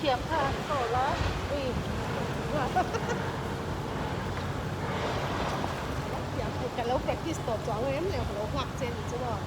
Thiam kha chawl a ui thiam ka lo practice tawh chuang em leh ka lo nghak che ni chu aw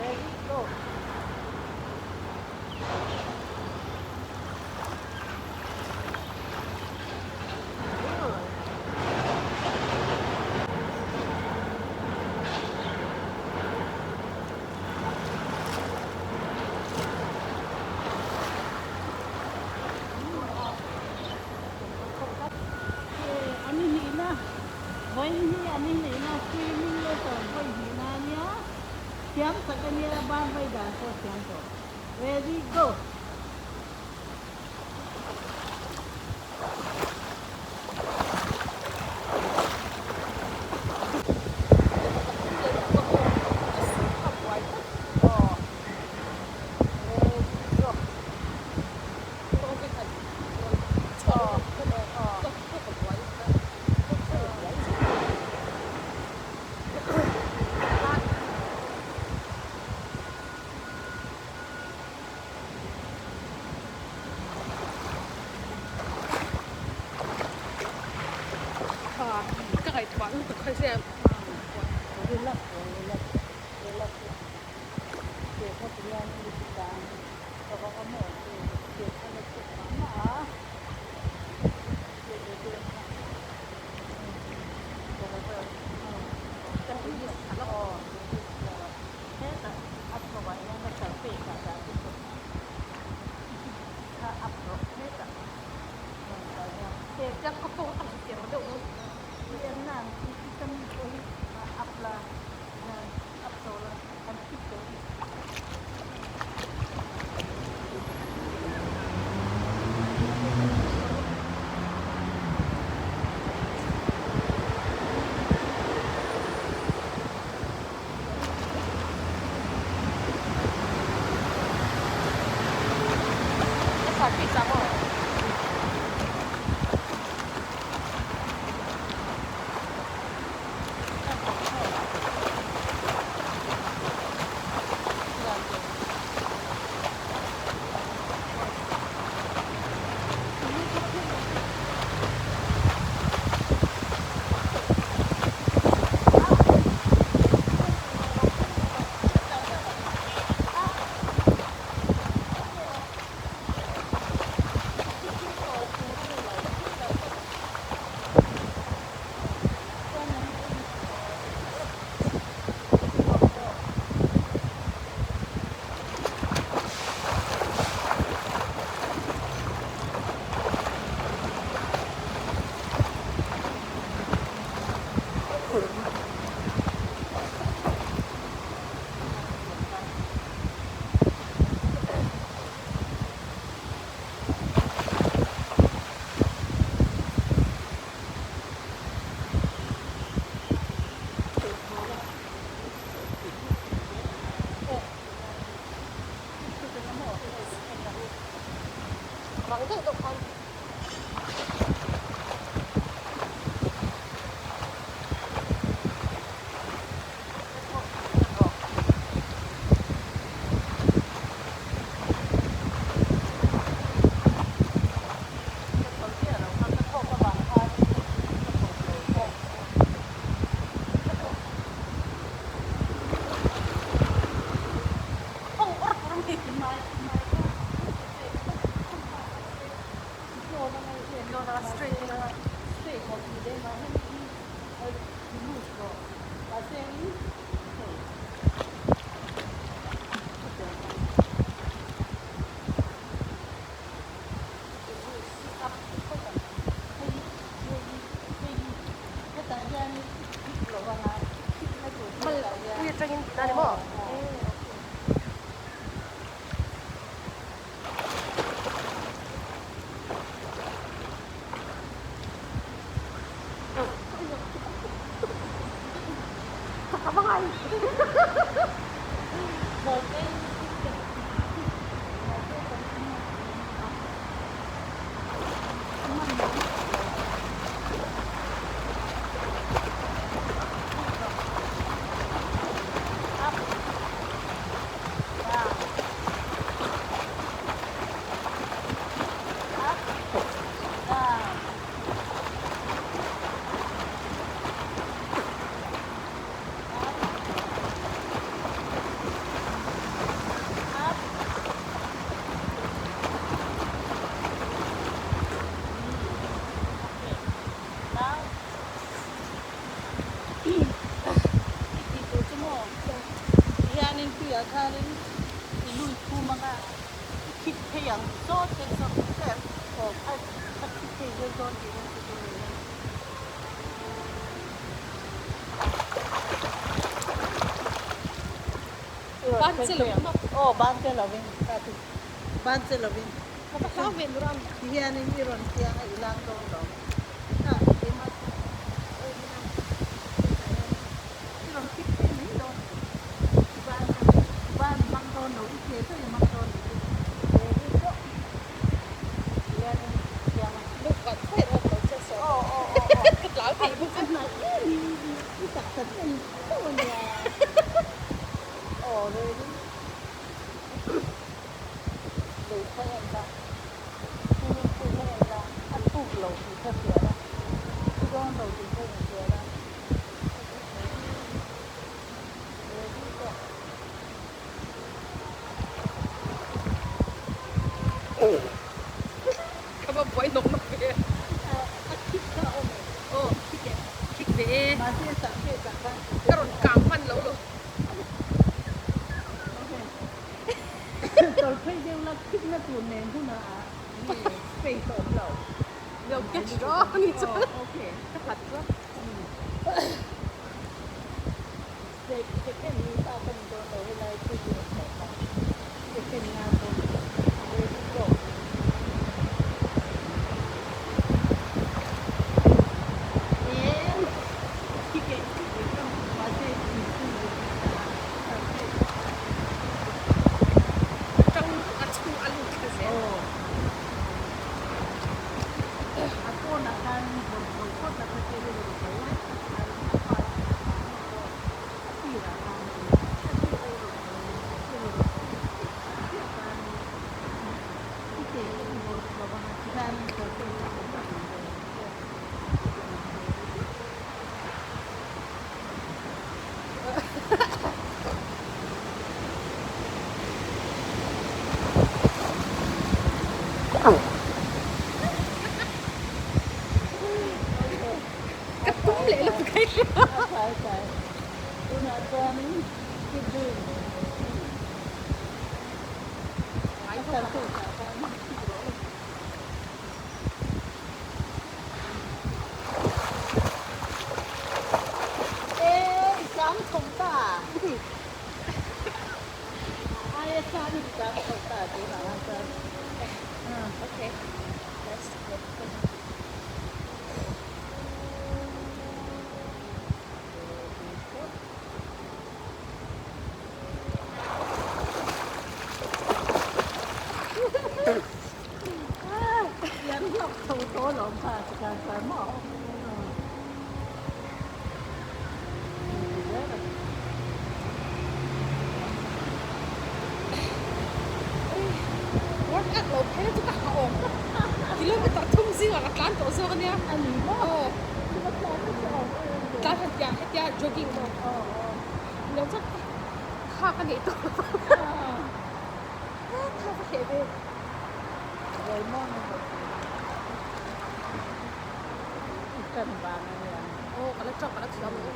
Ready, go! Swimming lesson vawi hnihna a nia. Thiam tak a nia, ban vai dan pawh thiam tawh. Ready, go! Ka ngaihtuah lutuk kha sia. Relax relax relax ke kha ti hian i ti ta ang ka va ka maw ke kha la chek mah mah a. Rang deuh deuh khan. atangin tihna a ni maw? Ban che lo maw? Aw ban che lovin ka ti ban che lovin. Ka va hlau ve nuram. Ti hianin i rawn tiang a i lang dawn lo. Kha keimah chu i rawn khik phei mai dawn lo. I ban i ban i hmang dawn lo i ke chu i hmang dawn lo. Ve pawh ti hianin i tiang a. Buk vat phei rawh lo che saw. Aw aw aw aw. Ka tlau thei bawk a. A hnai em i i taksa chu a inchhung deuh a nia. Aw ready. Lei kha en la, swimming pool kha en la, a thuk lo tih kha hria la, thi dawn lo tih kha in hria la. Ready tawh. Ka va buai nawk nawk ve. A khik kha a awm em? Aw khik e, khik ve e. Mahse chak ve chak khan. Ka rawn kang hman lo lo. Tawlh phei deuh la khik na tur nen hunah nge space a awm lo. Lo catch rawh ni chuan. Ka hlat chuan. Second ni ta ka ni dawn lo helai chu hi a chhuah ta. Second nga pawh ready go. Tang a chhung a lut thla zel. Ka tum leh lo kai hria. Okay, let's go. Workout lo phei chu ka hah awm kilometer thum zingah ka tlan tawh zawk ania. Aw. Tlan han tia hetia jogging maw. Lo chuan kha ka nei tawh lo. Kha ka hreh ve. Aw ka la tang ka la thiam lo.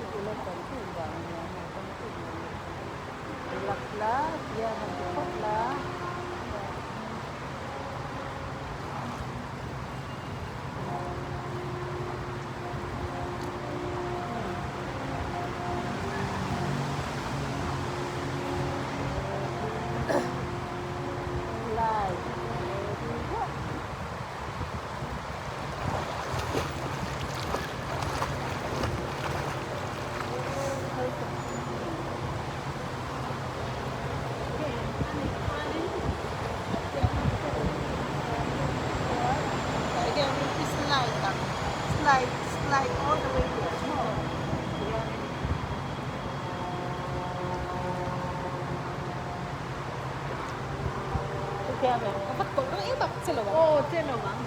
thiam em? Ka va tawlh reng tak che lo ang. Aw che lo ang.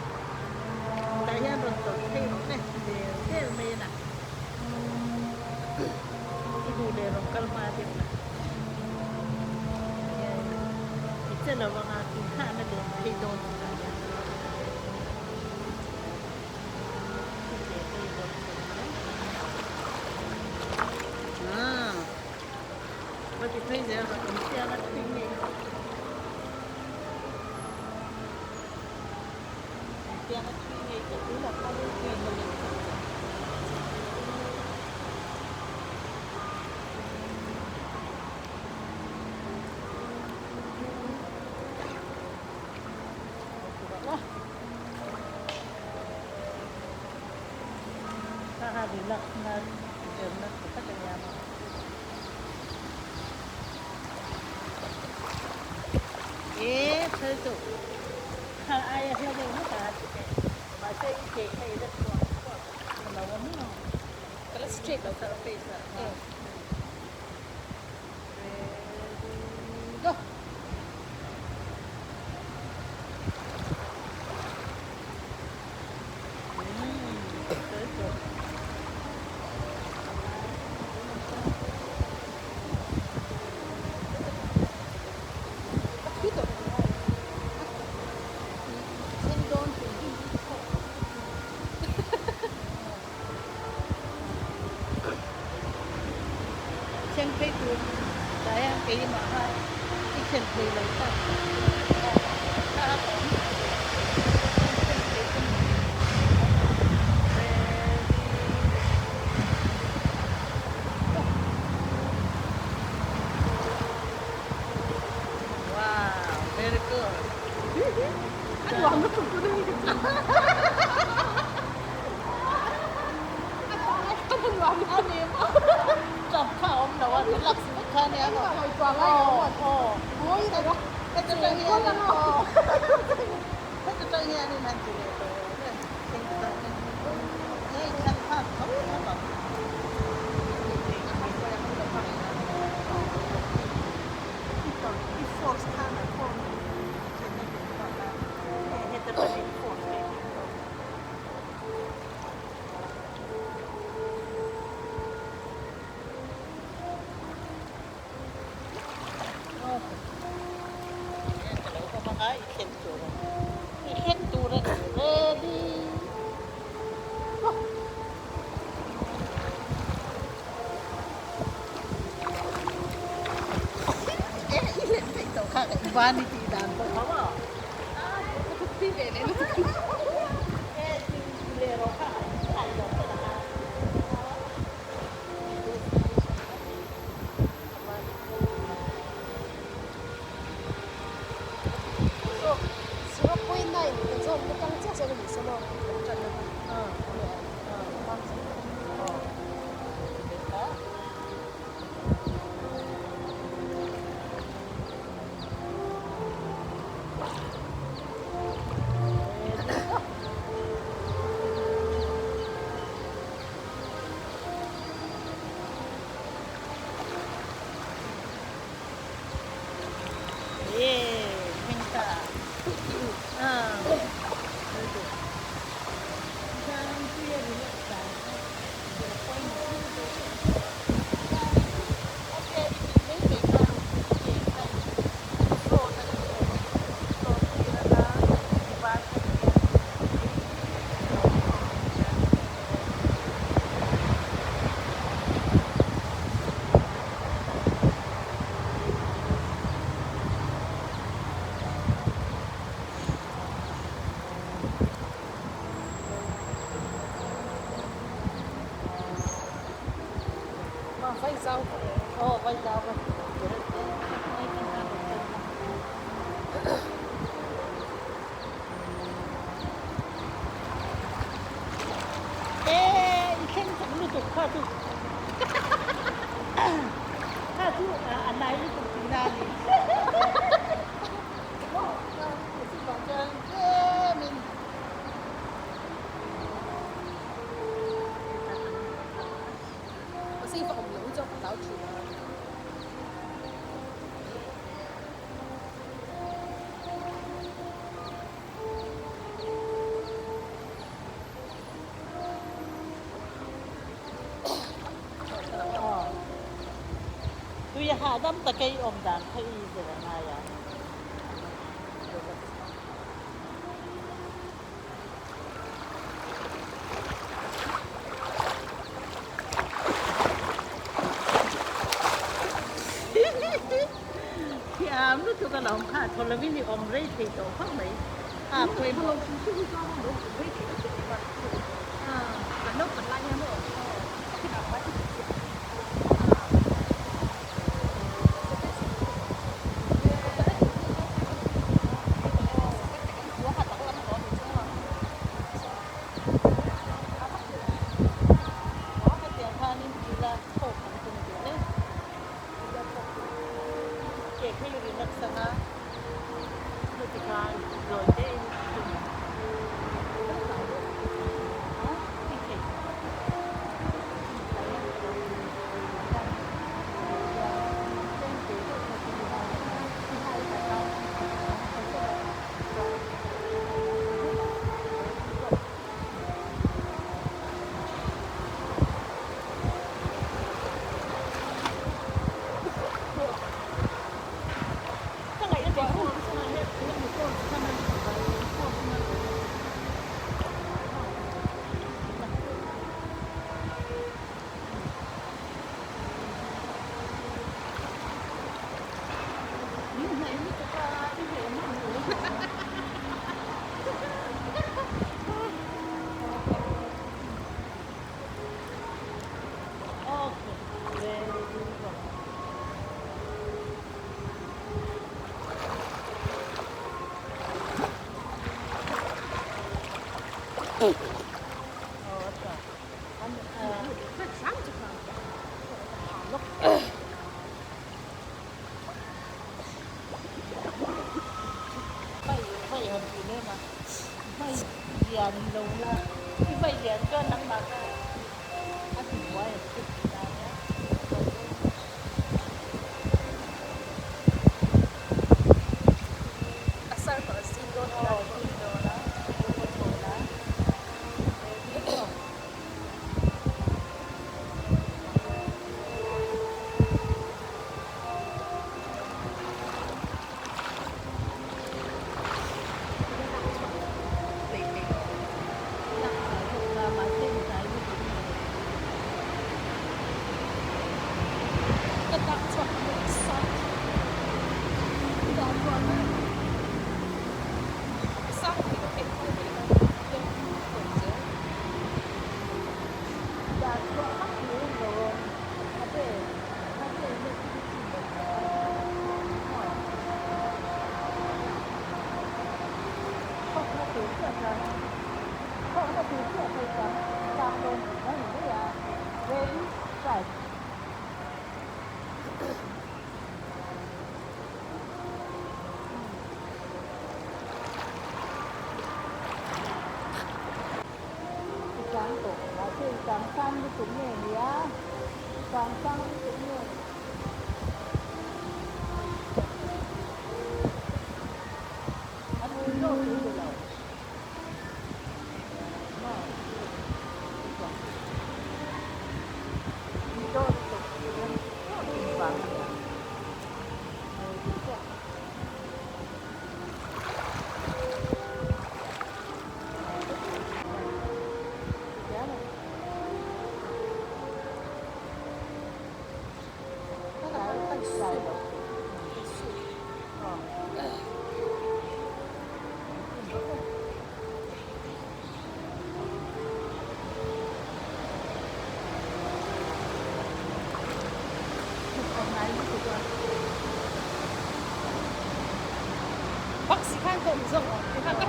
Tah hian rawn tawlh phei rawh le, del del mai a na. I duh leh rawn kal hma deuh la. I che lo ang a, tun kha an la len phei dawn chu tah hian. I ke phei dawn chu mai. Ah. Va ti phei zel rawh, in chiang a thui ngei. In chiang a thui ngei tawh. Tunah khan in tui na leh tawh che. Kha kha relax na zirna tha tak a nia maw. E phal chu kha aia hla deuh hlek a ti teh. Mahse i ke kha i la chhuak chhuak tha lo a maw? Ka la straight lo surface ah khan. Ready go. Thleng phei tur tah hian keimah kha i thlen thei lo ta kha a awm thleng phei tur Wow, very good. A nuam lutuk tun a mi ka chu. A tawh lai khan a nuam A ni maw? Tap kha a awm lo a, relax vek kha a nia maw? Engmah ngaihtuah ngai lo maw? Ngawi reng a. Heta tang hian in aw. Heta tang hian in han ti leh tawh rawh le. Hei thlan phak tho tho ang. I tawrh i force khan a form thlenna tur pawh kha heta tangin force leh tih tawh. I thlen tur a ni. I thlen tur a ni. Ready. Go. E i hlen theih tawh kha ka i van i tih dan pawh kha maw. Ka thut pui ve leh lutuk. E ti leh rawh kha ai lo phawt ang a. 0.9 kan zawm na tang chiah chuan a ni se maw kan tan na kha. Vai zau Aw vai zau ka E i thleng chak lutuk kha chu kha chu a nai lutuk tihna a ni. Chuvang chuan tlemin Mahse i va awm loh hi chuan ka hlau thin a. Tui a hahdam taka i awm dan kha i zir a ngai a. Thiam lutuk a lawm kha thaw lovin i awm rei thei tawh khawp mai. A pawimawh. Hetiang khanin tila thawk an tum duh e. Ke kha i relax anga chuti khan zawi te in tum i thei.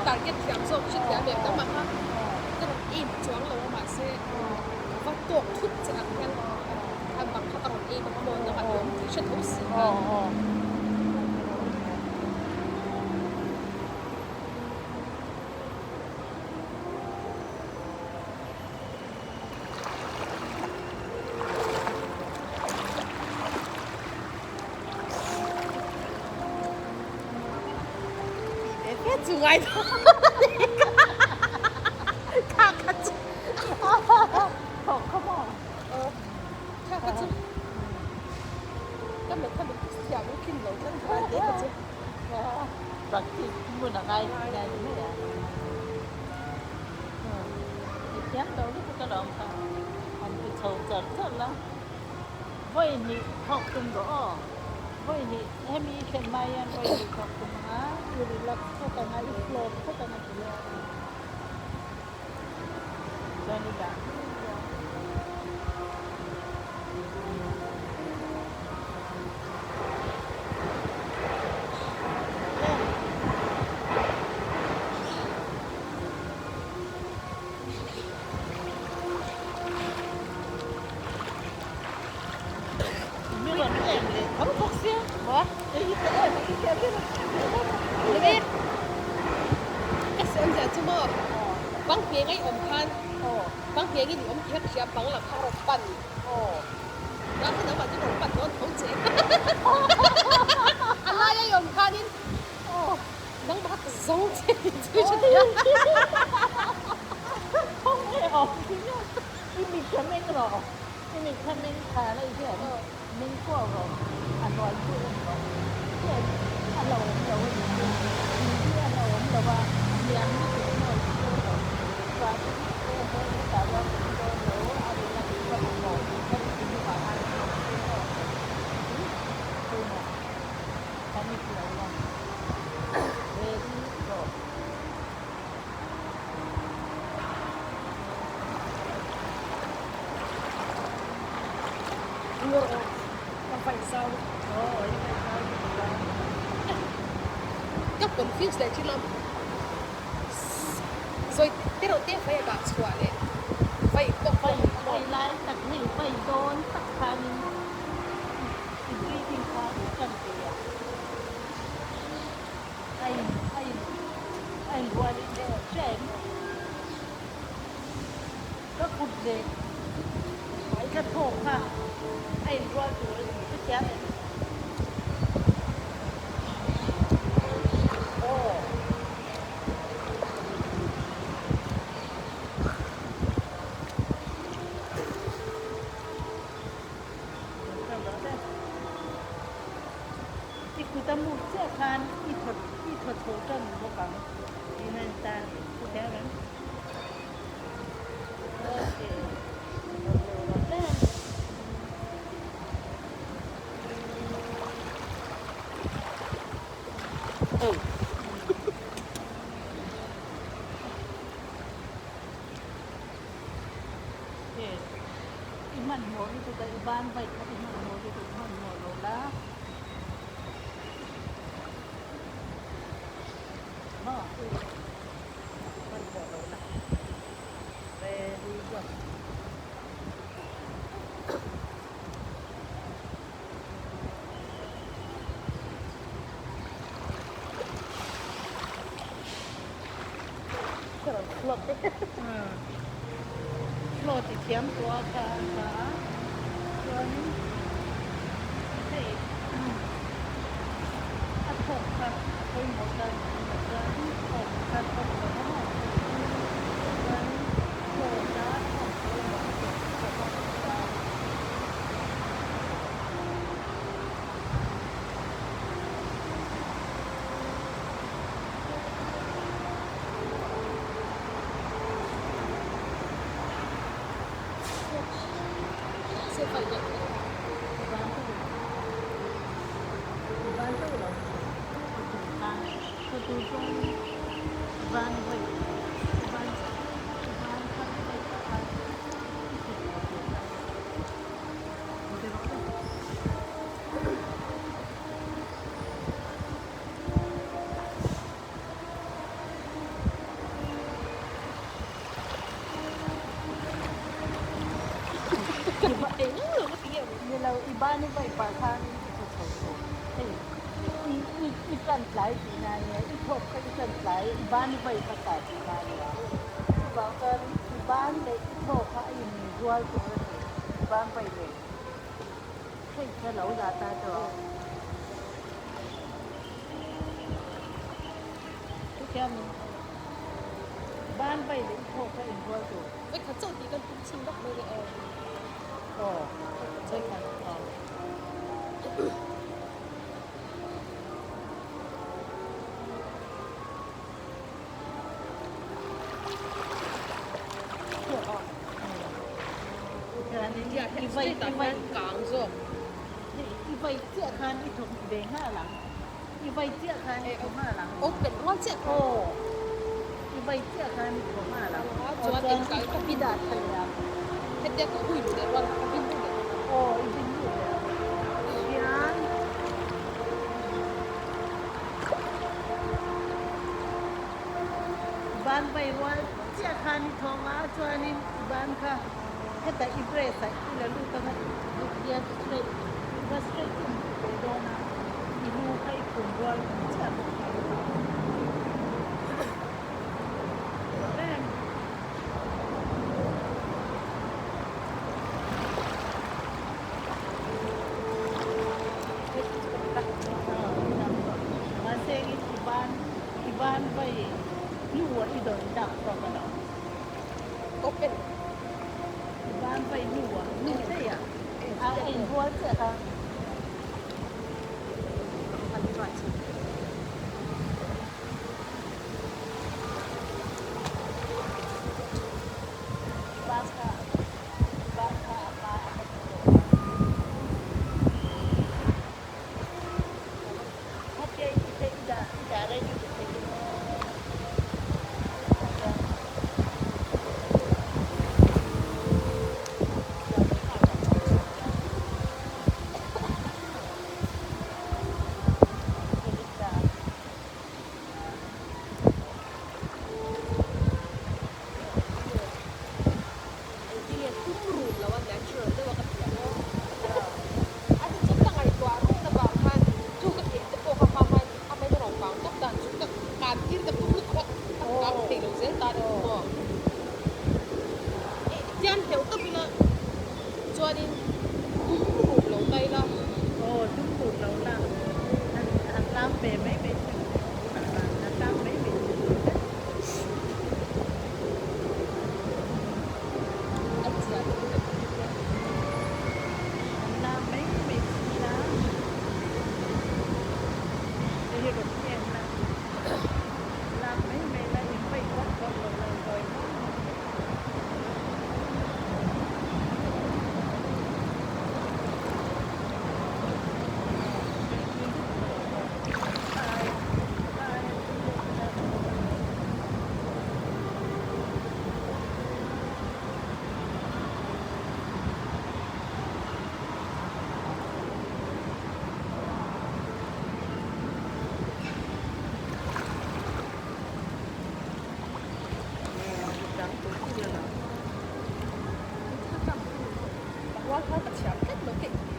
Target thiam zawk chu thiam em dam ang a, ka rawn aim chuang lo a mahse ka va tawk thut che ang hian a bang kha ka rawn aim ang a maw nang a awm tih hre tho si khan. Ka mathematics thiam in tlin lo tlat kha te ka chu. Practice hmun a ngai tih a ni mai a. I thiam lo lutuk alawm kha. Han ti chho char char la. Vawi hnih thawk tum rawh aw. Vawi hnih hemi i thlen hma hian vawi hnih thawk tum ang a, i relax phawt ang a, i float phawt ang a ti hian. Chuan i dah mai a. Mi rawn em leh tho bawk sia. Maw? Hei hi ka em a, i hria mi rawn em leh tho bawk sia. Ni ka siam zia chu maw? Bang ngheng a i awm khan bang ngheng in i awm tih kha ka hria, bang lam kha a rawn pan. Ram kha nangmah chu rawn pan dawn tho che. A laia i awm khanin nangmah kha ka zawng che tih chu i hre thei a. Kawng nge awm tih nge i mit kha meng rawh. I mit kha meng tha la i hian meng kuau rawh, a hnuai chu en rawh. Hian a lo awm lo a ni chu, thing hi a lo awm lo a, hniam lutuk maw i hre lo. Chuanin e he hetah chuan awm dawn lo, a relax ka mamawh tih kha i thinlungah khan a awm se aw. Pawimawh panic lo la, ready rawh. Ka confuse leh thin a, sawi te reuh te vai a dah chhuah leh vai pawh Vai vai lai tak hei vai dawn tak khanin i breathing kha i tan thei a. A in a in a in rual in leh hre em? Ka kut leh ka thawk kha a in rual tur a ni hetiang em? Aw. I kut a muk chiah khan i thaw i thaw chho tan bawk ang tihna in ta a ni. Chu kher em? Okay. Rawn leh rawh le. Okay. I hmanhmawh lutuk a, i ban vaih kha i hmanhmawh lutuk hmanhmawh lo la. Maw? Hmanhmawh lo la. Ready go. Float i thiam tawh a kha a tha a chuanin hei a thawk kha a pawimawh ta chuan thawk kha thawk lo a maw chuanin float a thawk pawimawh lutuk thawk a chuan. Ni lo, i ban i vaih pah khan i thaw chho tawh. Hei, i i i tan tlai tihna a nia, i thawk kha i tan tlai, i ban i vaih hmasa tihna a nia. Chuvang chuan i ban leh i thawk kha a inrual tur a ni, i ban vaih leh. Hei kha lo dah ta tawh. Chutiang ban vai leh i thawk kha inrual tur. Vawikhat chauh tih kan tum chhin vak mai le aw. Aw, vawikhat aw. Kang zawk. I vai chiah khan i thawk ve nghal ang. I vai chiah khan i thaw nghal ang. Open rual chiah khan. Aw. I vai chiah khan i thaw nghal ang. Chuan engkai ka i dah tha leh ang. Hetia ka hui luh leh rual kha ka bin luh leh ang. Aw, i bin luh leh ang. Hian. Ban vai rual chiah khan i thaw ang a, chuanin i ban kha hetah i brace ah i la lut ang a, hian straight i va straight em ve dawn a, i lu kha i khum rual chiah bawk kha i hau reng. Mahse engin i ban i ban vai hnuah i dawn dak zawk a lo. Open. I ban vai hnuah nu daih a. A inbual chiah kha. Ban kha ban kha a hma a va ti tawh a. Hetia i ti theih i dah i dah ready ti theih in. Chuanin tum ruk lo ta ila. Aw tum ruk lo la han han lam ve mai mai chu han lam mai mai chu tur vek. A zia deuh vek. Han lam mai mai chu ila. Hei hi rawn en la lam mai mai la in vaih vak vak lo la in vawi muang muang vek.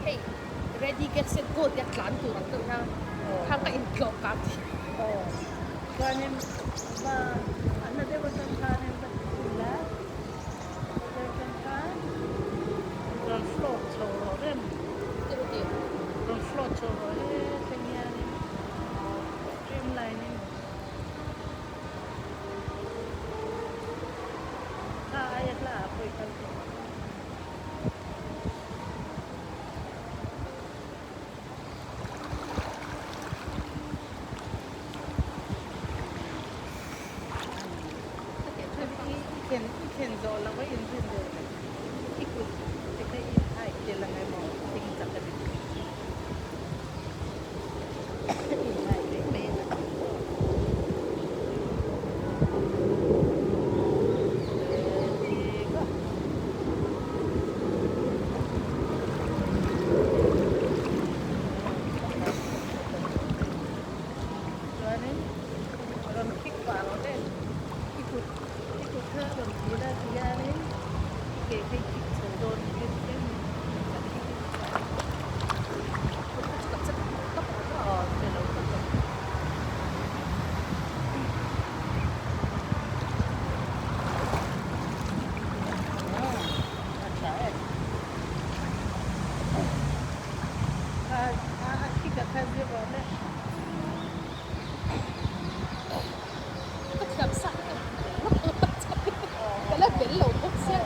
Hei ready get set go tia tlan tur ang deuh hian kha ka intlawh kang thin. Aw chuanin va a hla deuh atang khanin va ti chhin la hla deuh atang khan rawn float chho rawh rem rawn float chho rawh he thleng hianin streamline in. Kha aia hla ah pawh i kal tawh ang. I thlen zawh loh a inrin ve leh i kut te kha i hai tel ang emaw ding chak a ni. Inhai mai mai a ni. Ready go. Chuanin rawn kick pah rawh le. I kut i kut kha rawn ti la ti hianin i ke kha i kick chho dawn tlem tlem a kick in. Aw che lo tak ang. A tha e. A a kick a kha zir rawh le. Ka thiam sa ka ka la bel lo bawk sia.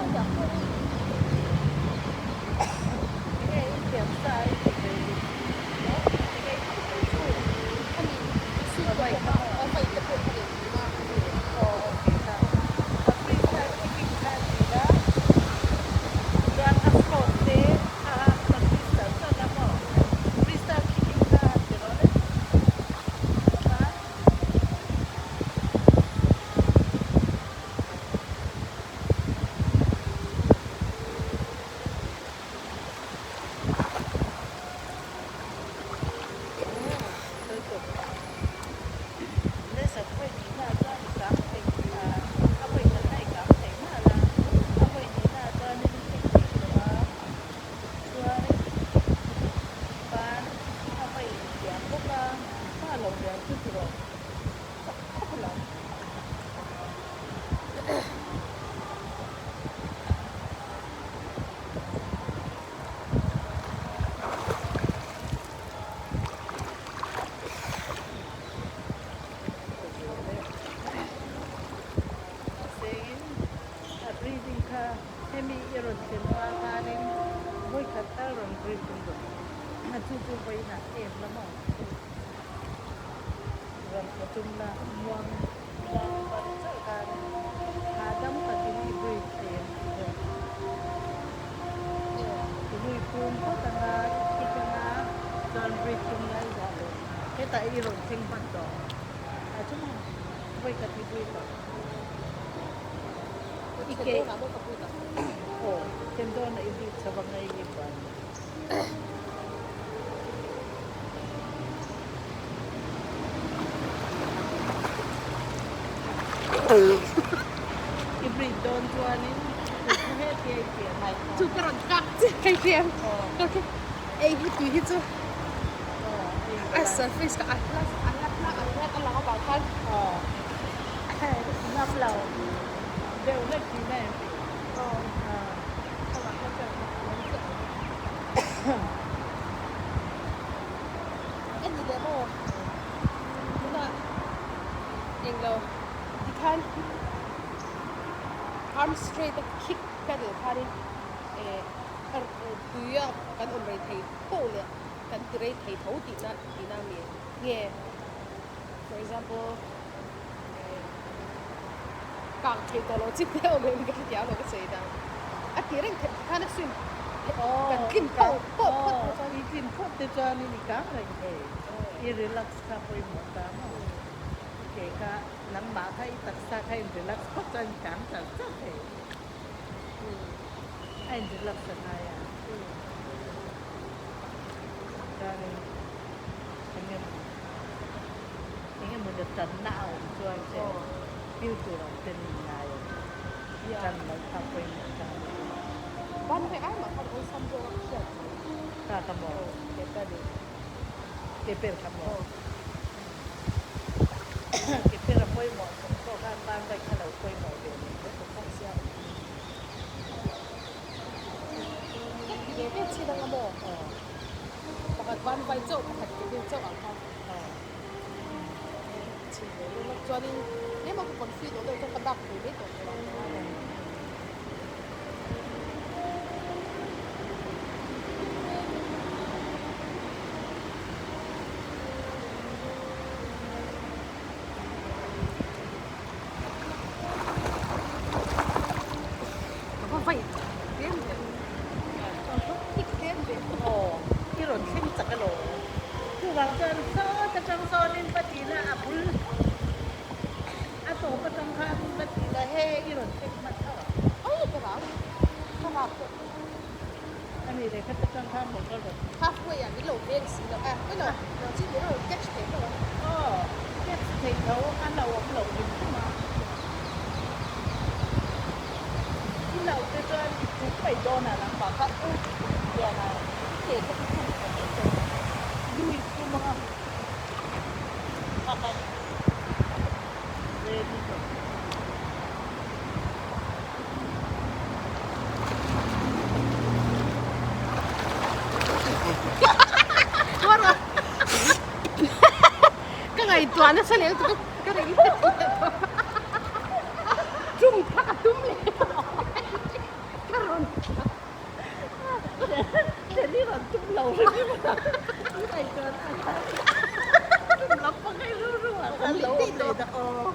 Enge i thiam sa i ti ve ni. Chu chu vawiinah em la maw? Rawn thaw tum la, muang muang ban chauh khan hahdam takin i breathe thei ang tih hian i lui pum phawt anga i kick anga chuan breathe tum la i zah leh hetah i rawn thleng hman tawh a chu maw vawikhat i breathe ang i ke aw then dawnah i breathe chho anga i ban. I breathe dawn chuanin Chu ka rawn kak che ka hriam ei hi tui hi chu a surface ka a hla a hla hla a hla a lang avang khan ngam lo deuh hlek tihna em ni? Eni leh maw tunah englo tikhan arm straight a kick pedal khanin eh tuia kan awm rei thei poh leh kan ti rei thei tho tihna tihna a ni nge for example eh kang thei tawh lo chi te awm em ka hrethiam lo ka sawi dan a ti reng theih khan a swim kan tlim poh poh phawt te chuan i tlim phawt te chuanin i kang reng thei i relax kha pawimawh ta maw i ke kha nangmah kha i taksa kha in relax phawt chuan i kang char char thei a in relax a ngai a chuanin eng emaw eng emaw ni tanna a awm chuan che thil tur ang ten in ngai a tan loh kha pawimawh ta a ni. Ban ve ai mah khan awlsam zawk a ka hriat chu. Kha ka maw? Ke per in. Ke per kha maw? Ke per a pawimawh chung pawh khan ban vai kha lo pawimawh ve leh hle bawk a sia. Ka ti ve ve chin anga maw? Pakhat ban vai chauh pakhat ke per chauh ang kha. Chhin ve leh lawk chuanin tlem a ka confi tawh deuh chuan ka dak thei mai tawh tur ang ka ngai a. Ka va vai tlem ve. Thik tlem ve. Aw, i rawn thleng chak elaw? Chuvang chuan sawt atang sawnin va ti la a bul a tawp atang khan va ti la he i rawn thleng hman tho ang. Ai ka rang ka rak tawh. Ani leh khat atang khan motor rawn. Halfway ah min lo veng si lo a pawi lo nang chu min rawn catch thei tho ang. Aw catch thei tho a lo awm lo hrim hrim a. I lo te chuan i chuk mai dawn a nangmah kha u tiang a i ke kha i tum ta mai dawn a lui tum anga a kan ready tawh. Ka ngaihtuah nasa leh lutuk ka ring leh tawh. Tum kha ka tum leh ka rawn Thlen i rawn tum lo ringawt a, i ngaihtuah na khan tum lam pang i rilru ah khan lo awm leh dah aw.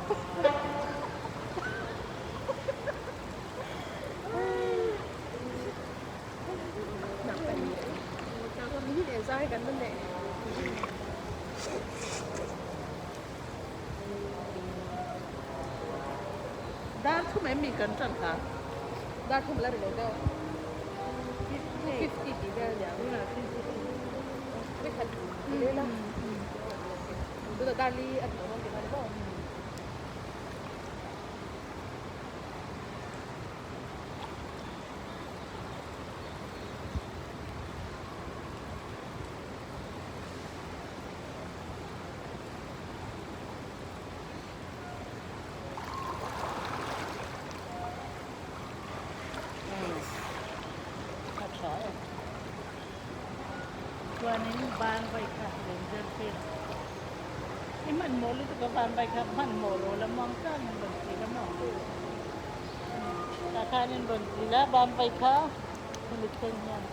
Dar thum em mi kan tan kha? Dar thum la ri lo deuh. 250 tih vel ania. Vekhat ti vel a. Tunah dar li a tih dawn tih kha ni maw? A tha e. Chuanin ban vai kha danger thil. I hmanhmawh lutuk a ban vai kha hmanhmawh lo la muang changin rawn ti la maw? Tah khanin rawn ti la ban vai kha hemi thleng hian.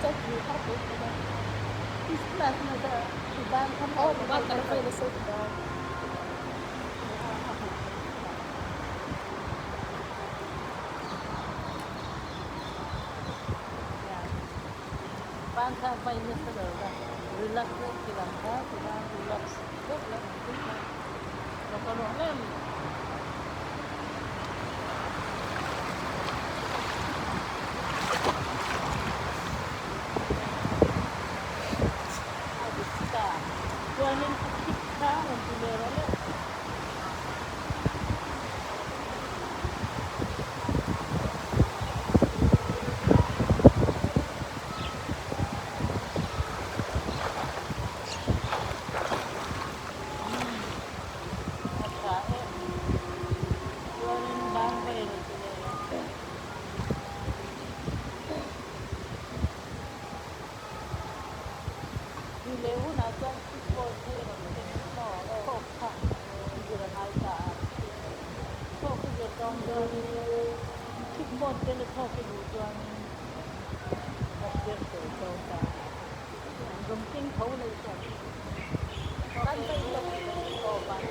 chuan hmuh har tawh tawh a. Christmas na kha i ban kha maw? Aw ka ban ka la vei nasa lutuk a. Ban kha vai nasa lo la, relax vek ti lang kha ti khan relax vek la ti kha lo ka rawh lem. A dik ta. Chuanin a khik kha rawn ti ve rawh le. A tha e. Chuanin ban vai rawn ti ve rawh. Tih leh hunah chuan football kha i rawn keng maw? Thawk kha i zir a ngai ta a. Thawk i zir dawn chuanin kickboard te la thawk i duh chuanin kan zir tel dawn ta a. Rawn keng tho leh chuan aw ban.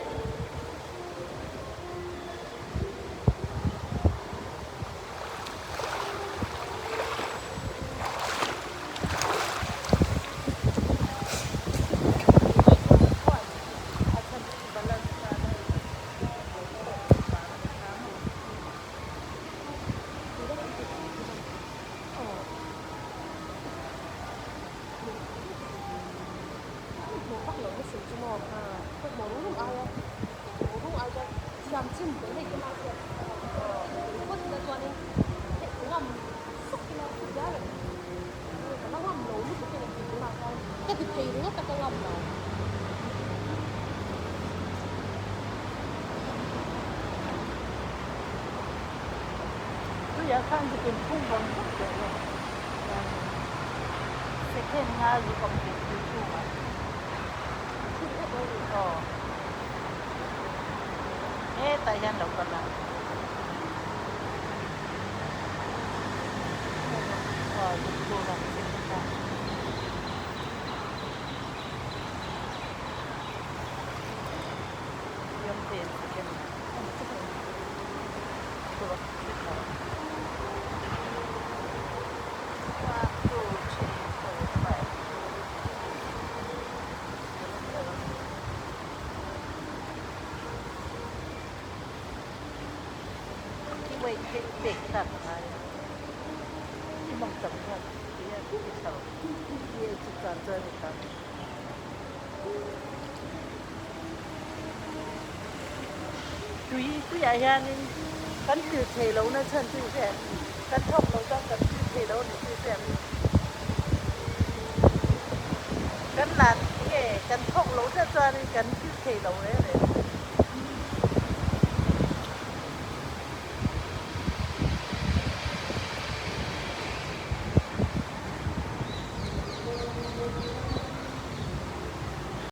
Ka ti thei ringawt a ka ngam lo. Tuiah khan zuk in phung vang vang tawh lo. Second nga zuk awm thei tui chhungah. Aw. Hetah hian lo kal a. Aw zuk tur ang chi kha. Yom te in second. One, two, three, four, five. Seven, seven. I weight te i pek thlak a ngai a, i mawng tam hian ti hian i chho i ei chuk tan chuan i tam. Tui tuiah hianin kan tir thei lo na chhan chu i hria em? Kan thawk lo chuan kan tir thei lo a ni chu i hria em? Kan lan nge kan thawk lo zet chuanin kan tir thei lo reng reng.